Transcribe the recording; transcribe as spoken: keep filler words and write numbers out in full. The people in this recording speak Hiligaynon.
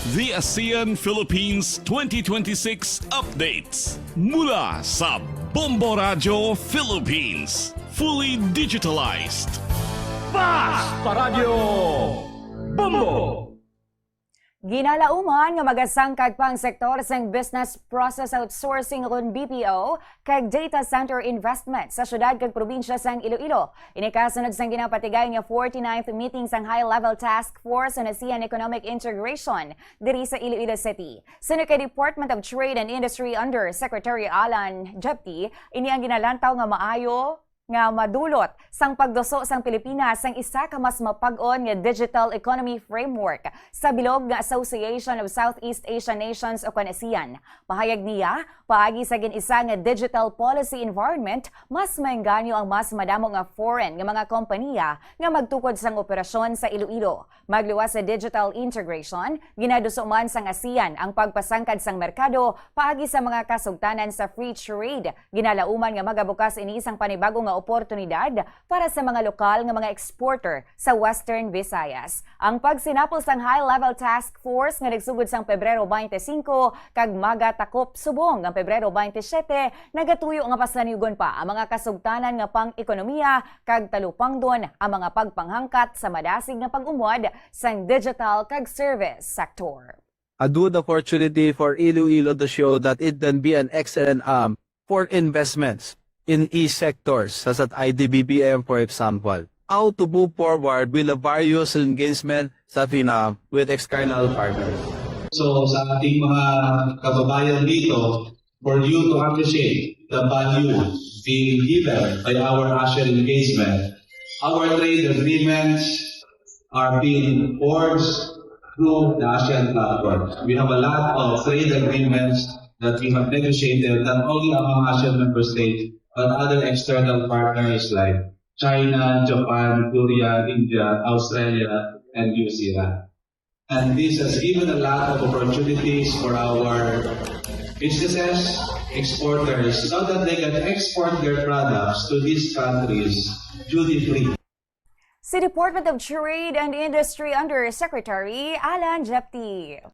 The ASEAN Philippines twenty twenty-six updates mula sa Bombo Radio Philippines. Fully digitalized. Fast Paradio Bombo! Ginalauman nga magasangkag pa ang sektor sang business process outsourcing ukon B P O kag data center investment sa syudad kag probinsya sang Iloilo. Ini kasunod sang ginapatigay nga forty-ninth meeting sang High Level Task Force on ASEAN Economic Integration diri sa Iloilo City. Suno kay Department of Trade and Industry Undersecretary Alan Jepti, ini ang ginalantaw nga maayo nga madulot sang pagduso sang Pilipinas sang isa ka mas mapag-on nga digital economy framework sa bilog nga Association of Southeast Asian Nations ukon ASEAN. Pahayag niya, paagi sa gin-isa nga digital policy environment, mas maengganyo ang mas madamo nga foreign nga mga kompaniya nga magtukod sang operasyon sa Iloilo. Magluwas sa digital integration, ginaduso man sang ASEAN ang pagpasangkad sang merkado paagi sa mga kasugtanan sa free trade. Ginalauman nga magabukas ini sang panibago nga oportunidad para sa mga lokal nga mga exporter sa Western Visayas. Ang pagsinapol sang High Level Task Force nga nagsugod sang Pebrero twenty-five kag magatakop subong ang Pebrero twenty-seven nagatuyo nga pasaniyugon pa ang mga kasugtanan nga pang-ekonomiya kag talupangdon ang mga pagpanghangkat sa madasig nga pag-umwad sang digital kag service sector. A good opportunity for Iloilo to show that it can be an excellent hub for investments in e-sectors, such as I D B P M, for example. How to move forward with the various engagement sa FINA with external partners. So, sa ating mga kababayan dito, for you to appreciate the value being given by our ASEAN engagement, our trade agreements are being forged through the ASEAN platform. We have a lot of trade agreements that we have negotiated not only among ASEAN member states, but other external partners like China, Japan, Korea, India, Australia, and New Zealand. And this has given a lot of opportunities for our businesses, exporters, so that they can export their products to these countries duty-free. Si Department of Trade and Industry Undersecretary Alan Jepti.